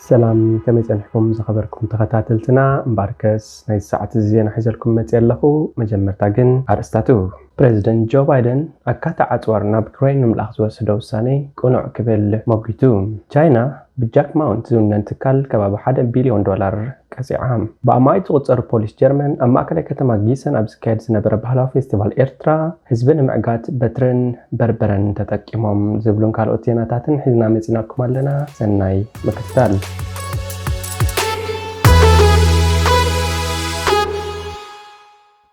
ሰላም፣ ከመይ ጸኒሕኩም ዝኸበርኩም ተኸታተልትና? እምበኣርከስ ናይ ሰዓት እዚ ዜና ሒዘልኩም መጽእ ኣለኹ። መጀመርታ ግን ኣርእስታቱ። ፕሬዚደንት ጆ ባይደን ኣካታ ኣጽዋር ናብ ዩክሬን ንምልኣኽ ዝወሰዶ ውሳኔ ቅኑዕ ክብል ሞጊቱ። ቻይና ብጃክ ማውንት ዝውነን ትካል ከባቢ ሓደ ቢልዮን ዶላር ቀጺዓ። ብኣማኢት ዝቑጸሩ ፖሊስ ጀርመን ኣብ ማእከላይ ከተማ ጊሰን ኣብ ዝካየድ ዝነበረ ባህላዊ ፌስቲቫል ኤርትራ፣ ህዝቢ ንምዕጋት በትርን በርበረን ተጠቂሞም ዝብሉን ካልኦት ዜናታትን ሒዝና መጺናኩም ኣለና። ሰናይ ምክትታል።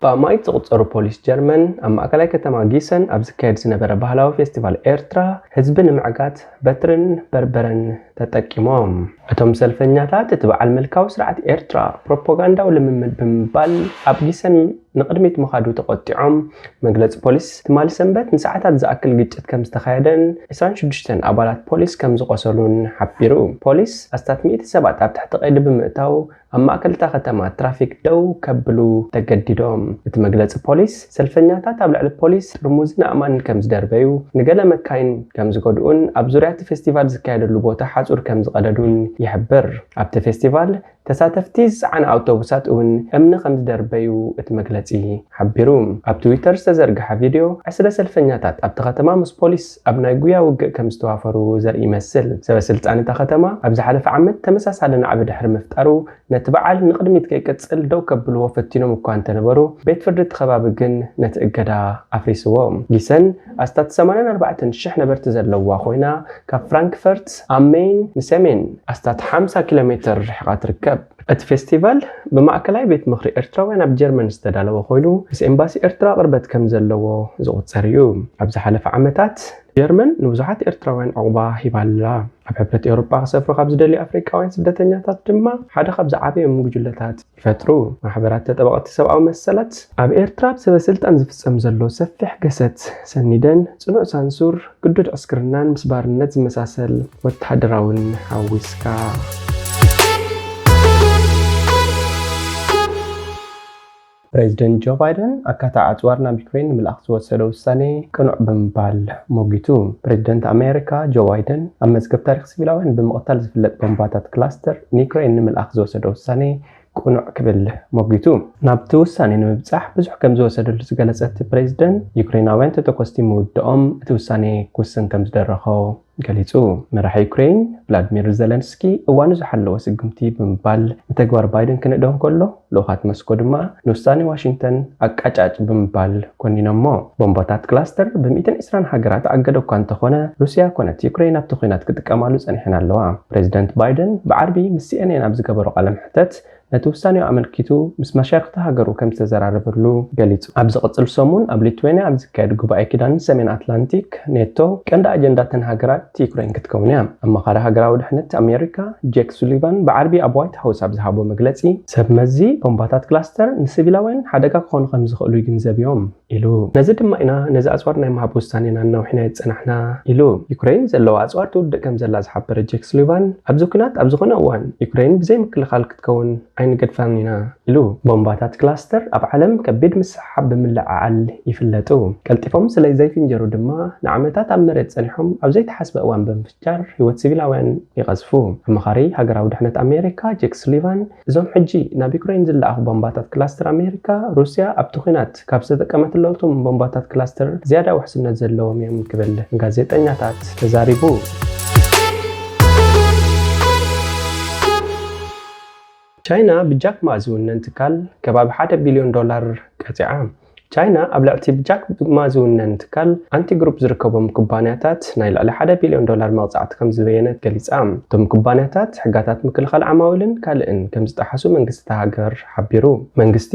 ብኣማኢት ዝቑጸሩ ፖሊስ ጀርመን ኣብ ማእከላይ ከተማ ጊሰን ኣብ ዝካየድ ዝነበረ ባህላዊ ፌስቲቫል ኤርትራ፣ ህዝቢ ንምዕጋት በትርን በርበረን ተጠቂሞም። እቶም ሰልፈኛታት፣ እቲ በዓል ምልካዊ ስርዓት ኤርትራ ፕሮፓጋንዳዊ ልምምድ ብምባል ኣብ ጊሰን ንቕድሚት ምኻዱ ተቖጢዖም። መግለጺ ፖሊስ፣ ትማሊ ሰንበት ንሰዓታት ዝኣክል ግጭት ከም ዝተኻየደን ዕስራን ሽዱሽተን ኣባላት ፖሊስ ከም ዝቖሰሉን ሓቢሩ። ፖሊስ፣ ኣስታት ሚእቲ ሰባት ኣብ ትሕቲ ቀይዲ ብምእታው፣ ኣብ ማእከል እታ ከተማ ትራፊክ ደው ከብሉ ተገዲዶም። እቲ መግለጺ ፖሊስ፣ ሰልፈኛታት ኣብ ልዕሊ ፖሊስ ጥርሙዝን ኣእማንን ከም ዝደርበዩ፣ ንገለ መካይን ከም ዝጎድኡን ኣብ ዙርያ እቲ ፌስቲቫል ዝካየደሉ ቦታ ሓጹር ከም ዝቐደዱን ይሕብር። ኣብቲ ፌስቲቫል ተሳተፍቲ ዝጸዓና ኣውቶቡሳት እውን እምኒ ከም ዝደርበዩ እቲ መግለጺ ሓቢሩ። ኣብ ትዊተር ዝተዘርግሐ ቪድዮ፣ ዕስለ ሰልፈኛታት ኣብቲ ከተማ ምስ ፖሊስ ኣብ ናይ ጉያ ውግእ ከም ዝተዋፈሩ ዘርኢ ይመስል። ሰበ ስልጣን እታ ከተማ፣ ኣብ ዝሓለፈ ዓመት ተመሳሳሊ ናዕቢ ድሕሪ ምፍጣሩ፣ ነቲ በዓል ንቕድሚት ከይቅጽል ደው ከብልዎ ፈቲኖም እኳ እንተነበሩ፣ ቤት ፍርዲ እቲ ከባቢ ግን ነቲ እገዳ ኣፍሪስዎ። ጊሰን ኣስታት ሰማንያን ኣርባዕተን ሽሕ ነበርቲ ዘለዋ ኮይና፣ ካብ ፍራንክፈርት ኣብ ሜይን ንሰሜን ኣስታት ሓምሳ ኪሎ ሜትር ርሒቓ ትርከብ። እቲ ፌስቲቫል ብማእከላይ ቤት ምኽሪ ኤርትራውያን ኣብ ጀርመን ዝተዳለወ ኮይኑ፣ ምስ ኤምባሲ ኤርትራ ቅርበት ከም ዘለዎ ዝቑጸር እዩ። ኣብ ዝሓለፈ ዓመታት፣ ጀርመን ንብዙሓት ኤርትራውያን ዕቑባ ሂባ ኣላ። ኣብ ሕብረት ኤውሮጳ ክሰፍሩ ካብ ዝደልዩ ኣፍሪቃውያን ስደተኛታት ድማ ሓደ ካብ ዝዓበዮም ጉጅለታት ይፈጥሩ። ማሕበራት ተጠበቕቲ ሰብኣዊ መሰላት፣ ኣብ ኤርትራ ብሰበ ስልጣን ዝፍጸም ዘሎ ሰፊሕ ገሰት ሰኒደን፣ ጽኑዕ ሳንሱር፣ ግዱድ ዕስክርናን ምስ ባርነት ዝመሳሰል ወተሃደራውን ሓዊስካ። ፕሬዚደንት ጆ ባይደን ኣካታ ኣጽዋር ናብ ዩክሬን ንምልኣኽ ዝወሰደ ውሳኔ ቅኑዕ ብምባል ሞጊቱ። ፕሬዚደንት ኣሜሪካ ጆ ባይደን ኣብ መዝገብ ታሪኽ ሲቪላውያን ብምቕታል ዝፍለጥ ቦምባታት ክላስተር ንዩክሬን ንምልኣኽ ዝወሰደ ውሳኔ ቅኑዕ ክብል ሞጊቱ። ናብቲ ውሳኔ ንምብጻሕ ብዙሕ ከም ዝወሰደሉ ዝገለጸ እቲ ፕሬዚደንት፣ ዩክሬናውያን ተተኮስቲ ምውድኦም እቲ ውሳኔ ክውስን ከም ዝደረኾ ገሊጹ። መራሒ ዩክሬን ቭላድሚር ዘለንስኪ እዋኑ ዝሓለወ ስጉምቲ ብምባል ንተግባር ባይደን ክንእዶ እንከሎ፣ ልኡኻት ሞስኮ ድማ ንውሳኔ ዋሽንግተን ኣቃጫጭ ብምባል ኮኒኖሞ። ቦምባታት ክላስተር ብ ሚእትን ዕስራን ሃገራት ኣገደ እኳ እንተኾነ፣ ሩስያ ኮነት ዩክሬን ኣብቲ ኲናት ክጥቀማሉ ጸኒሐን ኣለዋ። ፕሬዚደንት ባይደን ብዓርቢ ምስ ሲኤንኤን ኣብ ዝገበሮ ቃለ መሕተት፣ ነቲ ውሳኔኡ ኣመልኪቱ ምስ መሻርኽቲ ሃገሩ ከም ዝተዘራረበሉ ገሊጹ። ኣብ ዝቕጽል ሰሙን ኣብ ሊትዌንያ ኣብ ዝካየድ ጉባኤ ኪዳን ሰሜን ኣትላንቲክ፣ ኔቶ፣ ቀንዲ ኣጀንዳ እተን ሃገራት ዩክሬን ክትከውን እያ። ኣማኻሪ ሃገራዊ ድሕነት ኣሜሪካ ጄክ ሱሊቫን ብዓርቢ ኣብ ዋይት ሃውስ ኣብ ዝሃቦ መግለጺ፣ ሰብ መዚ ቦምባታት ክላስተር ንሲቪላውያን ሓደጋ ክኾኑ ከም ዝኽእሉ ይግንዘብ እዮም ኢሉ። ነዚ ድማ ኢና ነዚ ኣጽዋር ናይ ምሃብ ውሳኔና ኣናውሒናዮ ዝጸናሕና ኢሉ። ዩክሬን ዘለዋ ኣጽዋር ትውድእ ከም ዘላ ዝሓበረ ጄክ ሱሊቫን፣ ኣብዚ ኲናት ኣብ ዝኾነ እዋን ዩክሬን ብዘይ ምክልኻል ክትከውን ኣይንገድፋን ኢና ኢሉ። ቦምባታት ክላስተር ኣብ ዓለም ከቢድ ምስሕሓብ ብምልዕዓል ይፍለጡ። ቀልጢፎም ስለ ዘይፍንጀሩ ድማ ንዓመታት ኣብ መሬት ጸኒሖም ኣብ ዘይተሓስበ እዋን ብምፍንጃር ህይወት ሲቪላውያን ይቐዝፉ። ኣማኻሪ ሃገራዊ ድሕነት ኣሜሪካ ጄክ ሱሊቫን፣ እዞም ሕጂ ናብ ዩክሬን ዝለኣኹ ቦምባታት ክላስተር ኣሜሪካ፣ ሩስያ ኣብቲ ኲናት ካብ ዝተጠቀመትለቶም ቦምባታት ክላስተር ዝያዳ ውሕስነት ዘለዎም እዮም ክብል ንጋዜጠኛታት ተዛሪቡ። ቻይና ብጃክ ማ ዝውነን ትካል ከባቢ ሓደ ቢልዮን ዶላር ቀጺዓ። ቻይና ኣብ ልዕሊ ብጃክ ማ ዝውነን ትካል ኣንቲ ግሩፕ ዝርከቦም ኩባንያታት ናይ ልዕሊ ሓደ ቢልዮን ዶላር መቕጻዕቲ ከም ዝበየነት ገሊጻ። እቶም ኩባንያታት ሕጋታት ምክልኻል ዓማዊልን ካልእን ከም ዝጠሓሱ መንግስቲ እታ ሃገር ሓቢሩ። መንግስቲ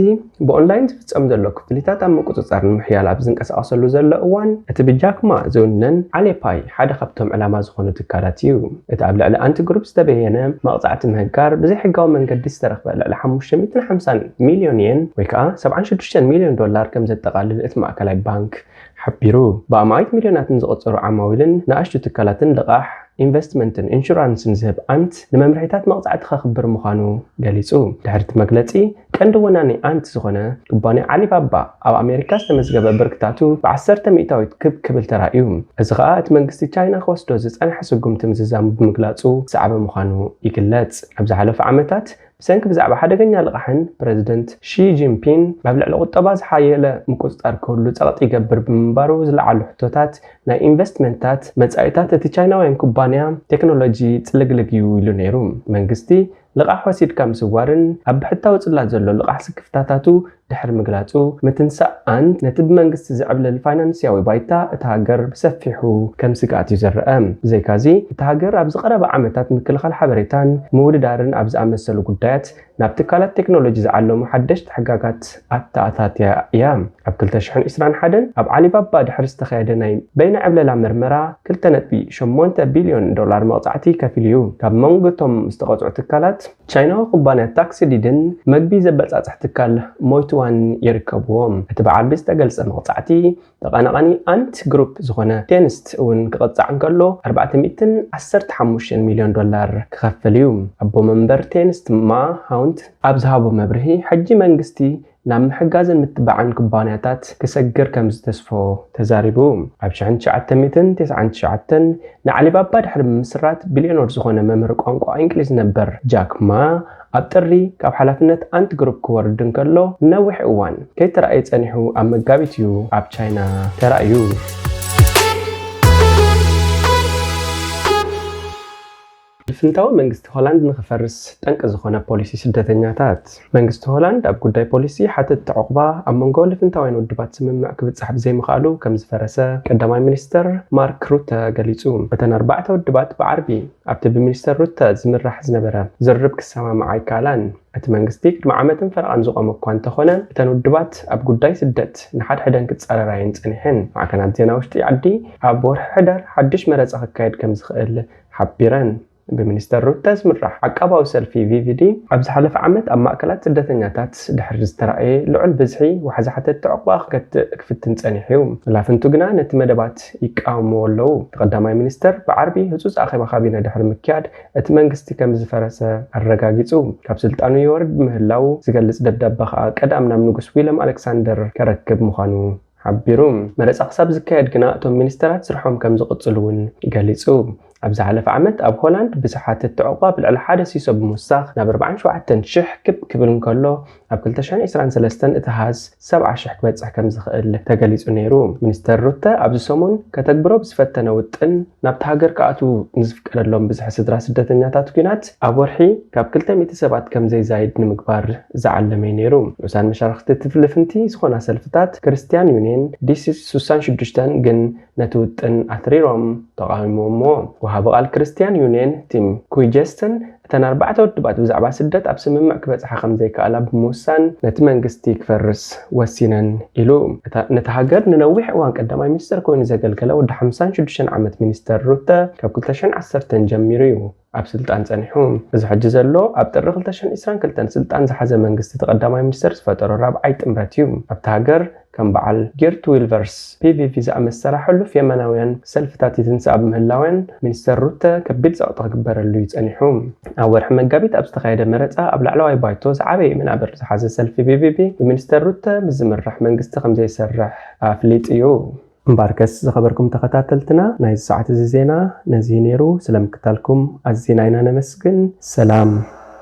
ብኦንላይን ዝፍጸም ዘሎ ክፍሊታት ኣብ ምቁጽጻር ንምሕያል ኣብ ዝንቀሳቐሰሉ ዘሎ እዋን፣ እቲ ብጃክ ማ ዝውነን ዓሌፓይ ሓደ ካብቶም ዕላማ ዝኾኑ ትካላት እዩ። እቲ ኣብ ልዕሊ ኣንቲ ግሩፕ ዝተበየነ መቕጻዕቲ ምህጋር ብዘይሕጋዊ መንገዲ ዝተረኽበ ልዕሊ ሓሙሽተ ሚእትን ሓምሳን ሚልዮን የን ወይ ከዓ ሰብዓን ሽዱሽተን ሚልዮን ዶላር ከም ዘጠቓልል እቲ ማእከላይ ባንክ ሓቢሩ። ብኣማኢት ሚልዮናትን ዝቑጸሩ ዓማዊልን ንኣሽቱ ትካላትን ልቓሕ፣ ኢንቨስትመንትን ኢንሹራንስን ዝህብ ኣንት ንመምርሒታት መቕጻዕቲ ከኽብር ምዃኑ ገሊጹ። ድሕሪ እቲ መግለጺ፣ ቀንዲ ወናኒ ኣንት ዝኾነ ኩባንያ ዓሊባባ ኣብ ኣሜሪካ ዝተመዝገበ ብርክታቱ ብ10 ሚእታዊት ክብ ክብል ተራእዩ። እዚ ኸኣ እቲ መንግስቲ ቻይና ክወስዶ ዝጸንሐ ስጉምቲ ምዝዛሙ ብምግላጹ ዝሰዓበ ምዃኑ ይግለጽ። ኣብ ዝሓለፈ ዓመታት ብሰንኪ ብዛዕባ ሓደገኛ ልቓሕን ፕረዚደንት ሺ ጂንፒን ኣብ ልዕሊ ቁጠባ ዝሓየለ ምቁጽጻር ክህሉ ጸቕጢ ይገብር ብምንባሩ ዝለዓሉ ሕቶታት ናይ ኢንቨስትመንታት መጻኢታት እቲ ቻይናውያን ኩባንያ ቴክኖሎጂ ጽልግልግ እዩ ኢሉ ነይሩ። መንግስቲ ልቓሕ ወሲድካ ምስዋርን ኣብ ብሕታዊ ጽላት ዘሎ ልቓሕ ስክፍታታቱ ድሕሪ ምግላጹ፣ ምትንሳእ ኣንት ነቲ ብመንግስቲ ዝዕብለል ፋይናንስያዊ ባይታ እታ ሃገር ብሰፊሑ ከም ስግኣት እዩ ዝረኣ። ብዘይካዚ፣ እታ ሃገር ኣብዚ ቀረባ ዓመታት ምክልኻል ሓበሬታን ምውድዳርን ኣብ ዝኣመሰሉ ጉዳያት ናብ ትካላት ቴክኖሎጂ ዝዓለሙ ሓደሽቲ ሕጋጋት ኣተኣታትያ እያ። ኣብ ክልተ ሽሕን ዕስራን ሓደን ኣብ ዓሊባባ ድሕሪ ዝተኻየደ ናይ በይነ ዕብለላ ምርመራ፣ ክልተ ነጥቢ ሸሞንተ ቢልዮን ዶላር መቕጻዕቲ ከፊሉ እዩ። ካብ መንጎ እቶም ዝተቐጽዑ ትካላት፣ ቻይናዊ ኩባንያ ታክሲ ዲድን መግቢ ዘበጻጽሕ ትካል ሞይትዋን ይርከብዎም። እቲ ብዓርቢ ዝተገልጸ መቕጻዕቲ፣ ተቐናቓኒ ኣንት ግሩፕ ዝኾነ ቴንስት እውን ክቕጻዕ እንከሎ፣ ኣርባዕተ ሚእትን ዓሰርተ ሓሙሽተን ሚልዮን ዶላር ክኸፍል እዩ። ኣቦ መንበር ቴንስት ማ ሃውንት ኣብ ዝሃቦ መብርሂ፣ ሕጂ መንግስቲ ናብ ምሕጋዝን ምትባዕን ኩባንያታት ክሰግር ከም ዝተስፎ ተዛሪቡ። ኣብ ሽሕን ትሽዓተ ሚእትን ተስዓን ትሽዓተን ንዓሊባባ ድሕሪ ምምስራት ቢልዮነር ዝኾነ መምህር ቋንቋ እንግሊዝ ነበር ጃክ ማ ኣብ ጥሪ ካብ ሓላፍነት ኣንት ግሩፕ ክወርድ እንከሎ ነዊሕ እዋን ከይተራእየ ጸኒሑ ኣብ መጋቢት እዩ ኣብ ቻይና ተራእዩ። ልፍንታዊ መንግስቲ ሆላንድ ንኽፈርስ ጠንቂ ዝኾነ ፖሊሲ ስደተኛታት። መንግስቲ ሆላንድ ኣብ ጉዳይ ፖሊሲ ሓተትቲ ዕቑባ ኣብ መንጎ ልፍንታውያን ውድባት ስምምዕ ክብጻሕ ብዘይምኽኣሉ ከም ዝፈረሰ ቀዳማይ ሚኒስተር ማርክ ሩተ ገሊጹ። እተን ኣርባዕተ ውድባት ብዓርቢ ኣብቲ ብሚኒስተር ሩተ ዝምራሕ ዝነበረ ዝርርብ ክሰማምዓ ኣይከኣላን። እቲ መንግስቲ ቅድሚ ዓመትን ፈረቓን ዝቖመ እኳ እንተኾነ፣ እተን ውድባት ኣብ ጉዳይ ስደት ንሓድሕደን ክጻረራ እየን ጸኒሐን። ማዕከናት ዜና ውሽጢ ዓዲ ኣብ ወርሒ ሕዳር ሓድሽ መረጻ ክካየድ ከም ዝኽእል ሓቢረን። ብሚኒስተር ሩተ ዝምራሕ ዓቃባዊ ሰልፊ ቪ ቪ ዲ ኣብ ዝሓለፈ ዓመት ኣብ ማእከላት ስደተኛታት ድሕሪ ዝተራእየ ልዑል ብዝሒ ዋሕዚ ሓተትቲ ዕቑባ ክገትእ ክፍትን ጸኒሑ እዩ። መላፍንቱ ግና ነቲ መደባት ይቃወምዎ ኣለዉ። እቲ ቀዳማይ ሚኒስተር ብዓርቢ ህጹጽ ኣኼባ ካቢነ ድሕሪ ምክያድ እቲ መንግስቲ ከም ዝፈረሰ ኣረጋጊጹ። ካብ ስልጣኑ ይወርድ ምህላዉ ዝገልጽ ደብዳበ ከኣ ቀዳም ናብ ንጉስ ዊለም ኣሌክሳንደር ከረክብ ምዃኑ ሓቢሩ። መረጻ ክሳብ ዝካየድ ግና እቶም ሚኒስተራት ስርሖም ከም ዝቕጽሉ እውን ገሊጹ። ኣብ ዝሓለፈ ዓመት ኣብ ሆላንድ ብዝሓተት ዕቑባ ብልዕሊ ሓደ ሲሶ ብምውሳኽ ናብ ኣርባዓን ሸውዓተን ሽሕ ክብ ክብል እንከሎ፣ ኣብ ክልተ ሽሕን ዕስራን ሰለስተን እቲ ኣሃዝ ሰብዓ ሽሕ ክበጽሕ ከም ዝኽእል ተገሊጹ ነይሩ። ሚኒስተር ሩተ ኣብዚ ሰሙን ከተግብሮ ብዝፈተነ ውጥን ናብቲ ሃገር ክኣትዉ ንዝፍቀደሎም ብዝሒ ስድራ ስደተኛታት ኲናት ኣብ ወርሒ ካብ ክልተ ሚእቲ ሰባት ከም ዘይዛይድ ንምግባር ዝዓለመ እዩ ነይሩ። ንኡሳን መሻርኽቲ እቲ ልፍንቲ ዝኾና ሰልፍታት ክርስትያን ዩኒየን፣ ዲ ሲ ስሳን ሽዱሽተን ግን ነቲ ውጥን ኣትሪሮም ተቓዊሞምዎ። ወሃቢ ቃል ክርስትያን ዩኒየን ቲም ኩይጀስተን እተን ኣርባዕተ ውድባት ብዛዕባ ስደት ኣብ ስምምዕ ክበጽሓ ከም ዘይከኣላ ብምውሳን ነቲ መንግስቲ ክፈርስ ወሲነን ኢሉ። እታ ነቲ ሃገር ንነዊሕ እዋን ቀዳማይ ሚኒስተር ኮይኑ ዘገልገለ ወዲ ሓምሳን ሽዱሽተን ዓመት ሚኒስተር ሩተ ካብ ክልተ ሽሕን ዓሰርተን ጀሚሩ እዩ ኣብ ስልጣን ጸኒሑ። እዚ ሕጂ ዘሎ ኣብ ጥሪ ክልተ ሽሕን ዕስራን ክልተን ስልጣን ዝሓዘ መንግስቲ እቲ ቀዳማይ ሚኒስተር ዝፈጠሮ ራብዓይ ጥምረት እዩ። ኣብቲ ሃገር ከም በዓል ጌርት ዊልቨርስ ፒ ቪ ፒ ዝኣመሰላ ሕሉፍ የማናውያን ሰልፍታት ይትንስኣ ብምህላወን፣ ሚኒስተር ሩተ ከቢድ ጸቕጢ ክግበረሉ እዩ ጸኒሑ። ኣብ ወርሒ መጋቢት ኣብ ዝተኻየደ መረጻ፣ ኣብ ላዕለዋይ ባይቶ ዝዓበየ መናብር ዝሓዘ ሰልፊ ፒ ቪ ፒ፣ ብሚኒስተር ሩተ ምስ ዝምራሕ መንግስቲ ከም ዘይሰርሕ ኣፍሊጡ እዩ። እምበኣርከስ፣ ዝኸበርኩም ተኸታተልትና፣ ናይዚ ሰዓት እዚ ዜና ነዚ እዩ ነይሩ። ስለ ምክታልኩም ኣዚና ኢና ነመስግን። ሰላም።